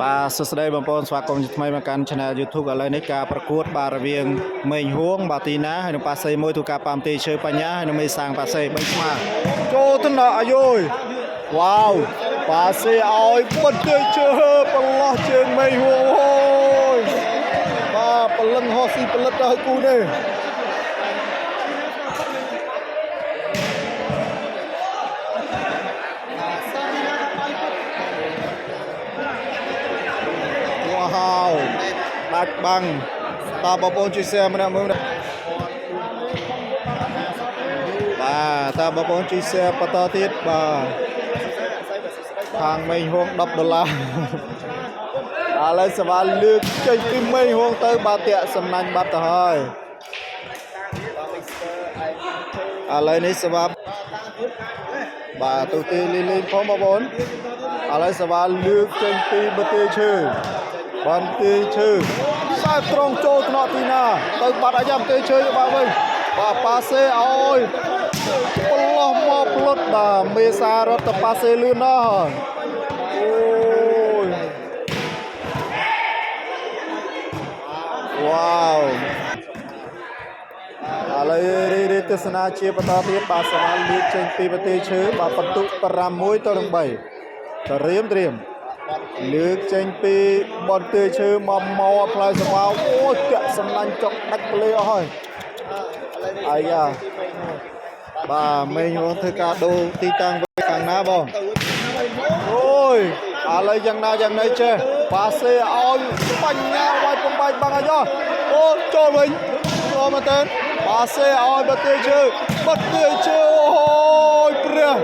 បាទសួស្តីបងប្អូនស្វាគមន៍ជាថ្មីមកកាន់ Channel YouTube ឥឡូវនេះការប្រកួតបាទរវាងមេងហួងបាទទីណាហើយនិងប៉ាសេមួយទូការប៉ាំទីឈើបញ្ញាហើយនិងមេសាងប៉ាសេ3ស្មើចូលទៅដល់អាយយវ៉ាវប៉ាសេឲ្យបន្ទាយជើប្រឡោះជើងមេងហួងអូយបាទព្រលឹងហោះស៊ីផលិតដល់គូនេះវ៉ាវដាច់បាំងតើបងប្អូនជួយ share ម្នាក់មួយម្នាក់បាទតើបងប្អូនជួយ share បន្តទៀតបាទខាងមេងហួង10ដុល្លារ ឥឡូវសវ៉ាលើកចេញពីមេងហួងទៅបាទតាក់សំណាញ់បាត់ទៅហើយឥឡូវនេះសវ៉ាបាទទូទីលីលីផងបងប្អូនឥឡូវសវ៉ាលើកចេញពីបន្ទាយឈើបន្ទាយឈើខ្សែត្រង់ចូលថ្នាក់ទីណាទៅបាត់អាយ៉ាបន្ទាយឈើទៅបាត់វិញបាទប៉ាសេឲ្យប្រឡោះមកផ្លុតបាទមេសារត់ទៅប៉ាសេលឿនណាស់អូយ វ៉ាវឥឡូវរីរីទស្សនាជាបន្តទៀតបាទសវ៉ាលៀកចេញពីប្រទេសឈើបាទបន្ទុក6ទៅនឹង3ត្រៀមត្រៀមលើកចេញពីបន្ទាយឈើមកមកផ្លែសវ៉ាអូចាក់សំឡាញ់ចុកដាច់ប្លេអស់ហើយអាយ៉ាបាទមេងហងធ្វើការដូរទីតាំងវិញខាងណាបង អូយឥឡូវយ៉ាងណាយ៉ាងណីចេះប៉ាសេឲ្យបញ្ញាវាយបំបែកបាំងអាយ៉ោះអូចូលវិញចូលមែនតើប៉ាសេឲ្យបាទេជើបាទេជើអូយព្រះ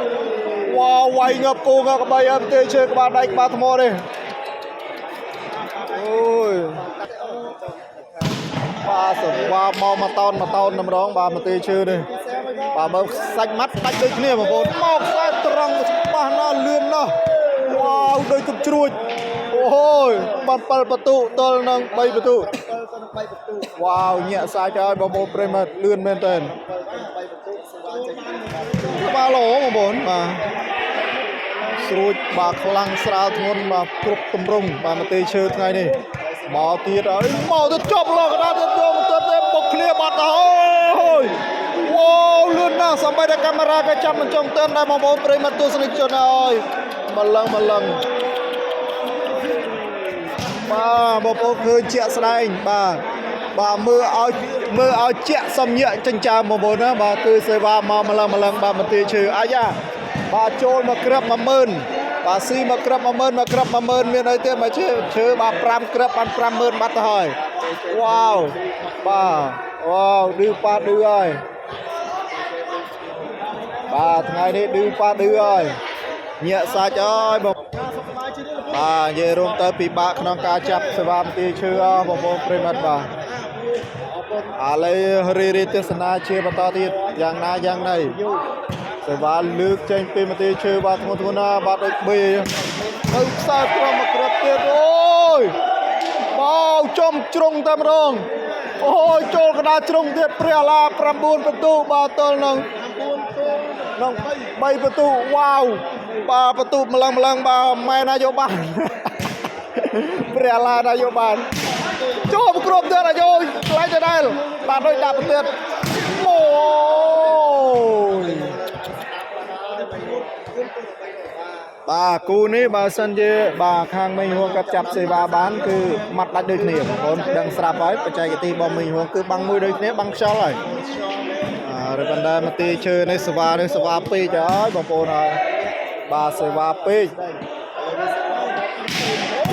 វ៉ាវវាយងាប់គោងាប់ក្បីឲ្យបាទេជើក្បាលដៃក្បាលថ្មទេអូយបាទសវ៉ាមកមកតោនមកតោនតម្រងបាទបាទេជើនេះបាទមើលសាច់ម៉ាត់ដាច់ដូចគ្នាបងប្អូនមកខ្សែត្រង់ច្បាស់ណាស់លឿនណាស់ វ៉ាវដូចទឹកជ្រួចអូយបាន7បន្ទុទល់នឹង3បន្ទុ 7ទៅនឹង3បន្ទុ វ៉ាវញាក់សាច់ហើយបងប្អូនប្រិយមិត្តលឿនមែនតើ 7ទៅនឹង3បន្ទុសេវាចេញពី ក្បាលល្អបងប្អូនបាទស្រួចបាទខ្លាំងស្រាលធ្ងន់បាទគ្រប់ទម្រង់បាទមកទេឈើថ្ងៃនេះមកទៀតហើយមកទៅចប់ឡកដាទៅយកមកទៅទេបុកគ្នាបាត់ទៅហើយវ៉ាវលឿនណាស់សំបីតែកាមេរ៉ាក៏ចាប់មិនចង់ទិនដែរបងប្អូនប្រិយមិត្តទស្សនិកជនហើយម្លឹងម្លឹង បាទបងប្អូនឃើញជាក់ស្ដែងបាទបាទមើលឲ្យមើលឲ្យជាក់សំញាក់ចិញ្ចើមបងប្អូនណាបាទគឺសេវាមកម្លឹងម្លឹងបាទមន្ទីរឈើអាយ៉ាបាទចូលមកក្រប10000បាទស៊ីមកក្រប10000មកក្រប10000មានអីទៀតមកឈើឈើបាទ5ក្របបាន50000បាត់ទៅហើយវ៉ាវបាទវ៉ាវឌឺប៉ាឌឺហើយបាទថ្ងៃនេះឌឺប៉ាឌឺហើយញាក់សាច់អើយបង បាទនិយាយរួមទៅពិបាកក្នុងការចាប់សេវាមន្ទីរឈើអស់បងប្អូនប្រិយមិត្តបាទឥឡូវរីរីទស្សនាជាបន្តទៀតយ៉ាងណាយ៉ាងណីសេវាលើកចេញពីមន្ទីរឈើបាទធ្ងន់ធ្ងរណាស់បាទដូចប៊ីនៅខ្សែត្រង់មកគ្រាប់ទៀតអូយបោចំជ្រុងតែម្ដងអូយចូលកណ្ដាលជ្រុងទៀតព្រះអាឡា9បន្ទុបាទទល់នឹង ក្នុង3បន្ទុវ៉ាវបាទបន្ទុម្លឹងម្លឹងបាទម៉ែណាយកបាន ព្រះអាឡាណាយកបានចូលមកគ្រប់ទៀតអាយយខ្លាចទៅដែរបាទដូចដាក់បន្ទៀតអូយបាទគូនេះបើសិនជាបាទខាងមេងហួងគាត់ចាប់សេវាបានគឺម៉ាត់ដាច់ដូចគ្នាបងប្អូនដឹងស្រាប់ហើយបច្ចេកទេសរបស់មេងហួងគឺបាំងមួយដូចគ្នាបាំងខ្យល់ហើយ អរប៉ុន្តែមកទីឈើនេះសេវានេះសេវាពេកហើយបងប្អូនហើយបាទសេវាពេក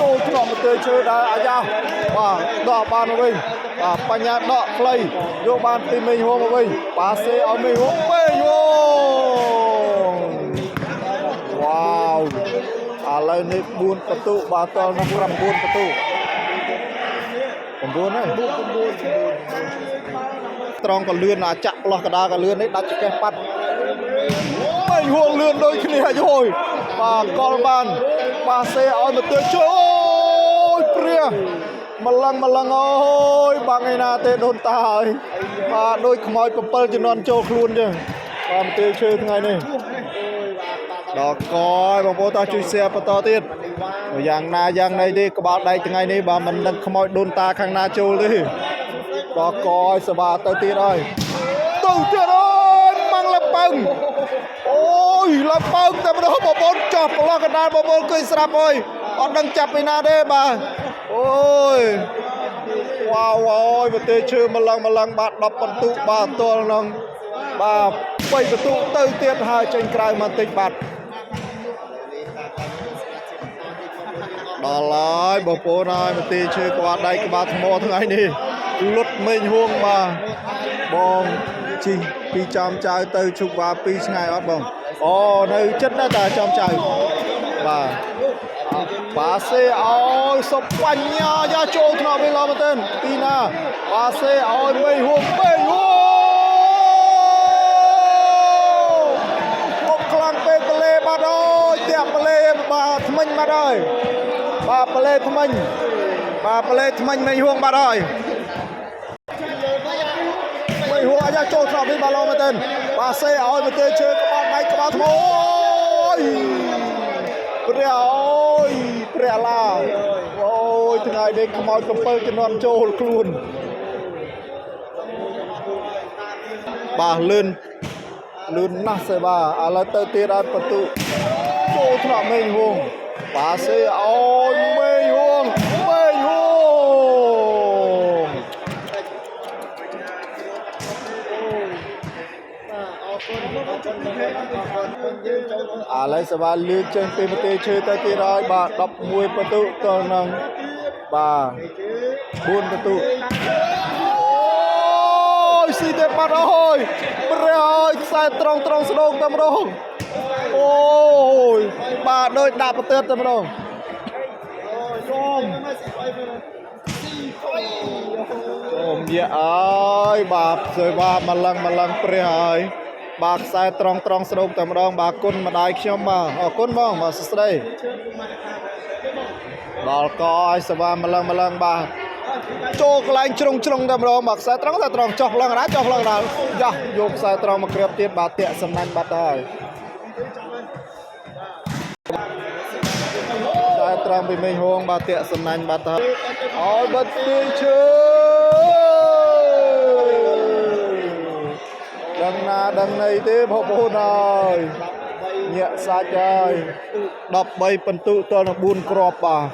ចូលឆ្លងមកទីឈើដែរអាយ៉ាបាទដកបានមកវិញបាទបញ្ញាដកខ្លីយកបានពីមេងហួងមកវិញបាសេឲ្យមេងហួងមេងហួងវ៉ាវឥឡូវនេះ4បន្ទុបាទតល់នឹង9បន្ទុ9ហើយ ត្រង់ក៏លឿនអាចាក់ផ្លោះកដាក៏លឿននេះដាច់ចកេះប៉ាត់មិនហួងលឿនដូចគ្នាយយបាទកលបានបាសេឲ្យមកទើជួយអូយព្រះម្លឹងម្លឹងអូយបាំងឯណាទេដូនតាហើយបាទដូចខ្មោច7ជំនាន់ចូលខ្លួនចឹងបាទមកទើឈើថ្ងៃនេះដល់កយបងប្អូនតោះជួយ share បន្តទៀត នីវ៉ា យ៉ាងណាយ៉ាងណីទេក្បាលដែកថ្ងៃនេះបាទមិនដឹងខ្មោចដូនតាខាងណាចូលទេដល់កឲ្យសបាទៅទៀតហើយទៅទៀតអើយម៉ាំងលប៉ឹងអូយលប៉ឹងតែម្ដងបងប្អូនចោះប្រឡោះកណ្ដាលបងប្អូនឃើញស្រាប់ហើយអត់ដឹងចាប់ពីណាទេបាទអូយវ៉ាវអូយប្រទេសឈើម្លឹងម្លឹងបាទ10បន្ទុកបាទទល់នឹងបាទ3បន្ទុកទៅទៀតហើយចេញក្រៅមកបន្តិចបាទ ដល់ហើយបងប្អូនហើយមន្ទីរឈើក្បាលដៃក្បាលថ្មថ្ងៃនេះលុតមេងហួងបាទបងជីពីចំចៅទៅឈុកវ៉ាពីឆ្ងាយអត់បងអូនៅចិត្តដែរតាចំចៅបាទបាសេឲ្យសុបញ្ញាយ៉ាចូលថ្នាក់វិញឡមែនទែនទីណាបាសេឲ្យមេងហួងមេងហួងបុកខ្លាំងពេកប្លេបាត់អើយតាក់ប្លេបាទថ្មិញបាត់ហើយ បាទប្លេថ្មិញបាទប្លេថ្មិញមិនហួងបាត់ហើយមិនហួងអាយ៉ាចូលត្រង់នេះបាទឡមែនទែនបាទសេឲ្យមកទេជើងក្បាលដៃក្បាលថ្មអូយព្រះអូយព្រះឡាអូយថ្ងៃនេះខ្មោច7ជំនាន់ចូលខ្លួនបាទលឿនលឿនណាស់សេបាទឥឡូវទៅទៀតឲ្យបន្ទុចូលថ្នាក់មេងហួង បាសេឲ្យមេហួងមេហួង អរគុណអរគុណបងប្អូនអរគុណយើងចូល ឥឡូវសបាលើកចេញពីប្រទេសឈើទៅទៀតហើយបាទ11បន្ទុទល់នឹងបាទ4បន្ទុអូយស៊ីទេបាត់អើយព្រះអើយខ្សែត្រង់ត្រង់ស្ដោងតែម្ដងអូយបាទដូចដាក់ប្រទៀតតែម្ដង សូមស៊ី អូមយាអើយបាទសេវាម្លឹងម្លឹងព្រះអើយបាទខ្សែត្រង់ត្រង់ស្ដោងតែម្ដងបាទគុណម្ដាយខ្ញុំបាទអរគុណបងបាទសួស្តីដល់កឲ្យសេវាម្លឹងម្លឹងបាទចូលកន្លែងជ្រុងជ្រុងតែម្ដងបាទខ្សែត្រង់ខ្សែត្រង់ចុះផ្លឹងណាចុះផ្លឹងណាយ៉ាយកខ្សែត្រង់មកគ្របទៀតបាទតាក់សំណាញ់បាត់ហើយខ្សែត្រង់ពីមេហួងបាទតាក់សំណាញ់បាត់ហើយឲ្យបិទទីឈើដឹងណាដឹងណីទេបងប្អូនអើយញាក់សាច់ហើយ13ពិន្ទុទល់នឹង4គ្រាប់បាទ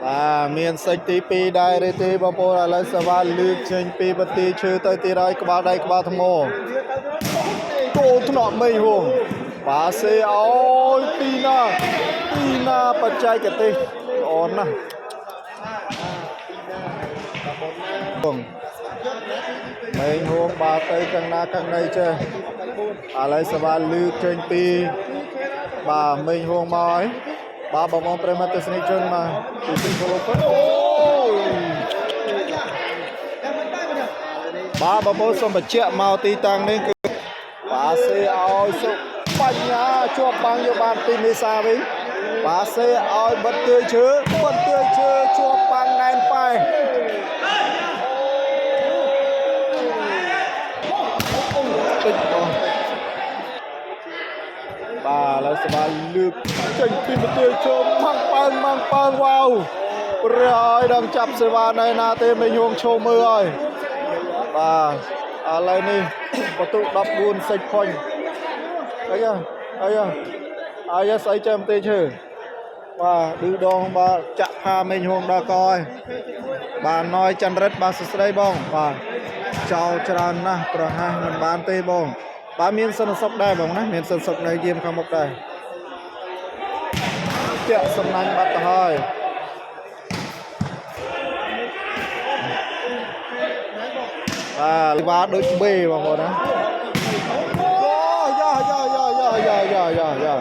បាទមានសិចទី2ដែរទេទេបងប្អូនឥឡូវសវ៉ាលើកចេញពីបន្ទាយឈើទៅទីហើយក្បាលដៃក្បាលថ្មគោថ្នាក់មេហួងបាសេអោយទីណាទីណាបច្ចេកទេសល្អណាស់បងមេហួងបាទទៅខាងណាខាងណីចេះឥឡូវសវ៉ាលើកចេញពីបាទមេហួងមកហើយបាទបងប្អូនប្រិយមិត្តទស្សនិកជនបាទទីទីគោលពអូយបាទបងប្អូនសូមបញ្ជាក់មកទីតាំងនេះគឺបាសេឲ្យសុបញ្ញាជាប់បាំងយកបានពីមេសាវិញបាសេឲ្យបិទទឿឈើបិទទឿឈើជាប់បាំងណែនប៉ែតិចបង បាទឥឡូវសបាលើកចេញពីបន្ទាយជុំម៉ាំងប៉ើងម៉ាំងប៉ើងវ៉ាវព្រះអើយដល់ចាប់សេវានៅណាទេមិនហួងឈោមើលហើយបាទឥឡូវនេះបន្ទុ14សិចផុញអីយ៉ាអីយ៉ាអីយ៉ាស្អីចាំទេឈើបាទឌឺដងបាទចាក់ផាមេងហួងដល់កហើយបាទណយចន្ទរិទ្ធបាទសួស្តីបងបាទចោលច្រើនណាស់ប្រហែសមិនបានទេបង បាទមានសន្តិសុខដែរបងណាមានសន្តិសុខនៅយាមខាងមុខដែរតាក់សំណាញ់បាត់ទៅហើយបាទលីវ៉ាដូចបេបងប្អូនណាយ៉ាយ៉ាយ៉ាយ៉ាយ៉ាយ៉ាយ៉ាយ៉ា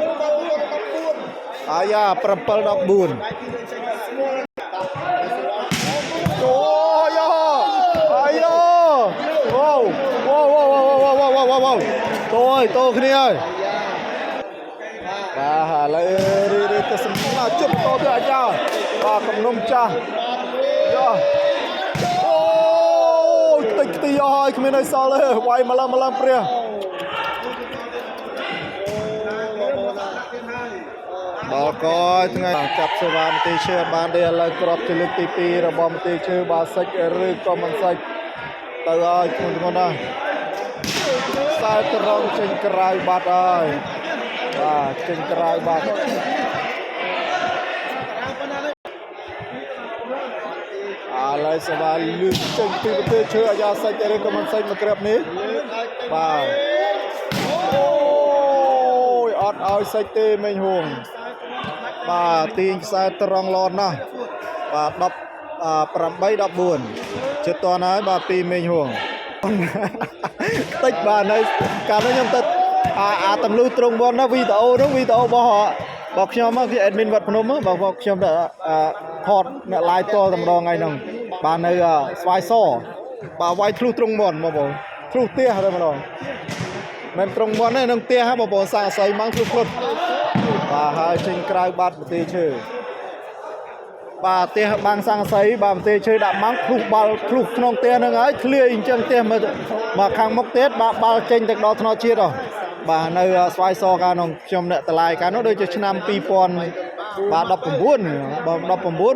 អាយ៉ា7 14អូយ៉ាអាយ៉ាអូវ៉ាវ៉ាវ៉ាវ៉ាវ៉ាវ៉ាវ៉ាវ៉ាតោយតោគ្នាហើយបាទឥឡូវរីរីទៅសម្រាប់ជប់តទៅអាយ៉ាបាទកំនុំចាស់យ៉ាអូយតិចខ្ទីអស់ហើយគ្មានអីសល់ទេវាយម្លឹងម្លឹងព្រះ ដល់កថ្ងៃចាប់សេវាមន្ទីរឈើអត់បានទេឥឡូវក្របជាលើកទី2របស់មន្ទីរឈើបាទសិចឬក៏មិនសិចទៅហើយធ្ងន់ធ្ងរណាស់ខ្សែត្រង់ចេញក្រៅបាត់ហើយបាទចេញក្រៅបាត់ឥឡូវសេវាលឺចេញពីប្រទេសឈើអាយ៉ាសិចឬក៏មិនសិចមកក្របនេះបាទអូយអត់ឲ្យសិចទេមេងហួង បាទទាញខ្សែត្រង់ឡនណាស់បាទ10 8 14ជិតតនហើយបាទពីមេងហួង តិចបាទនៅកាលនោះខ្ញុំទៅអាអាតំលូត្រង់វនណាវីដេអូនោះវីដេអូរបស់របស់ខ្ញុំមកគឺ admin វត្តភ្នំរបស់របស់ខ្ញុំទៅអាថតអ្នក live តតែម្ដងថ្ងៃហ្នឹងបាទនៅស្វាយសបាទវាយធ្លុះត្រង់វនបងប្អូនធ្លុះផ្ទះតែម្ដងមិនត្រង់វនទេក្នុងផ្ទះហ៎បងប្អូនសាកសីម៉ងធ្លុះផ្លុត បាទហើយចេញក្រៅបាត់ប្រទេសឈើបាទផ្ទះបាំងសង្កសីបាទប្រទេសឈើដាក់ម៉ាំងធ្លុះបាល់ធ្លុះក្នុងផ្ទះហ្នឹងហើយធ្លាយអញ្ចឹងផ្ទះមកមកខាងមុខទៀតបាទបាល់ចេញទៅដល់ថ្នល់ជាតិហ៎បាទនៅស្វាយសកាលនោះខ្ញុំអ្នកតឡាយកាលនោះដូចជាឆ្នាំ2000បាទ19បាទ19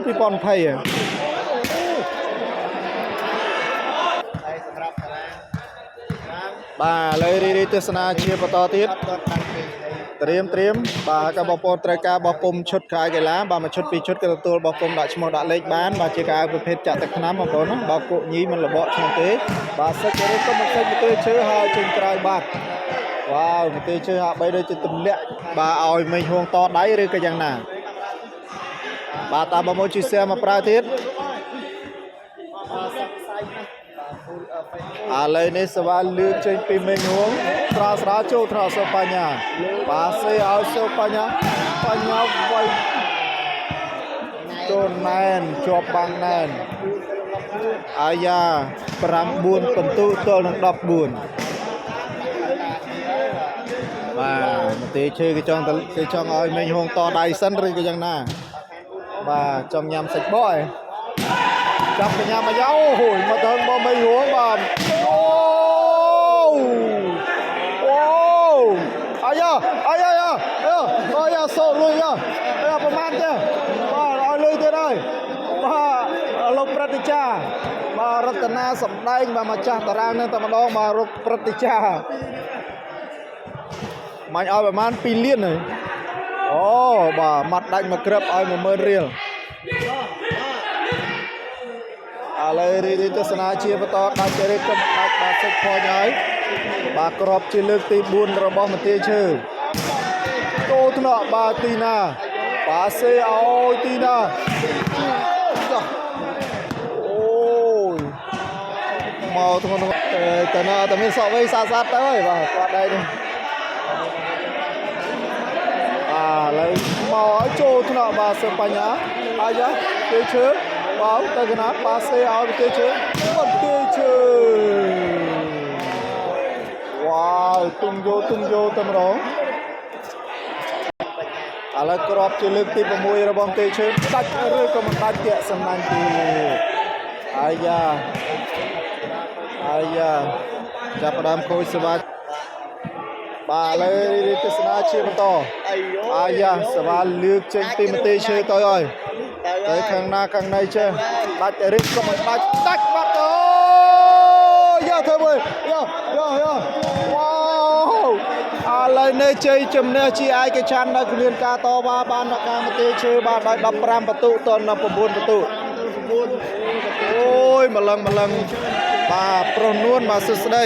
2020ហ៎ ហើយសម្រាប់សាលា បាទឥឡូវរីរីទស្សនាជាបន្តទៀត អត់ទាន់តាំងពីហើយ ត្រៀមត្រៀមបាទក៏បងប្អូនត្រូវការបោះពុំឈុតខោអាវកីឡាបាទមួយឈុតពីរឈុតក៏ទទួលបោះពុំដាក់ឈ្មោះដាក់លេខបានបាទជាខោអាវប្រភេទចាក់ទឹកថ្នាំបងប្អូនណាបើគក់ញីមិនរបកឈ្មោះទេបាទសិចឬក៏មិនសិចមកទេឈើហើយចេញក្រៅបាទវ៉ាវមកទេឈើហាក់បីដូចជាទម្លាក់បាទឲ្យមេឃហួងតដៃឬក៏យ៉ាងណាបាទតាមបងប្អូនជួយ share មកប្រើទៀត បាទសង្ស័យណាស់បាទពូលអឺហ្វេ ឥឡូវនេះសវ៉ាលឿនចេញពីមេឃហួងត្រាស្រាចូលថ្នាក់សុបញ្ញាបាទសេឲ្យសុបញ្ញាបញ្ញាវាយ ចូលណែនជាប់បាំងណែនអាយ៉ា9ពិន្ទុទល់នឹង14បាទមន្ទីរឈើគេចង់ទៅគេចង់ឲ្យមេងហងតដៃសិនឬក៏យ៉ាងណាបាទចង់ញ៉ាំសាច់បកឯងចាប់ទៅញ៉ាំអាយ៉ាអូហូយមកទៅមកមេងហងបាទអូអូអាយ៉ាអាយ៉ាអាយ៉ាអាយ៉ាសោលុយអាយ៉ាប្រហែលទេបាទឲ្យលុយទៀតហើយបាទលោកព្រឹទ្ធាចារ្យបាទរតនាសំដែងបាទម្ចាស់តារាងនឹងតែម្ដងបាទលោកព្រឹទ្ធាចារ្យ មាញ់ឲ្យប្រហែល2លានហើយអូបាទម៉ាត់ដាច់មកក្រឹបឲ្យ10000រៀលឥឡូវរីរីទស្សនាជាបន្តដាច់រៀបកំដាច់បាទសិចផញហើយបាទក្របជាលើកទី4របស់មន្ទីរឈើចូលថ្នាក់បាទទីណាបាទសេឲ្យទីណាចុះអូយមកធ្ងន់ធ្ងរតែណាតែមានសក់វៃសាសាត់ទៅហើយបាទគាត់ដែរនេះ អាឥឡូវមកឲ្យចូលថ្នាក់បាទសបញ្ញាអាយ៉ាគេឈើបាទទៅកណាបាសេឲ្យគេឈើបាត់គេឈើវ៉ាវទុំយោទុំយោតែម្ដងឥឡូវក្របជាលើកទី6របស់គេឈើដាច់ឬក៏មិនដាច់តាក់សំណាញ់ទៀតអាយ៉ាអាយ៉ាចាប់ផ្ដើមខូចសវ៉ាបាទឥឡូវរីទស្សនាជាបន្ត អាយយោ អាយ៉ាសវ៉ាលើកចេញពីមន្ទីរឈើទៅហើយ ទៅ ទៅខាងណាខាងណីចេះដាច់រិះក៏មិនដាច់ដាច់បាត់អូយ៉ាធ្វើមើលយ៉ាយ៉ាយ៉ាវ៉ាវឥឡូវនេះជ័យជំនះជាឯកច្ឆន្ទនៅគ្មានការតវ៉ាបានដល់ការមន្ទីរឈើបានដោយ15បន្ទុទល់នឹង9បន្ទុ 9 អូយម្លឹងម្លឹងបាទប្រុសនួនបាទសួស្តី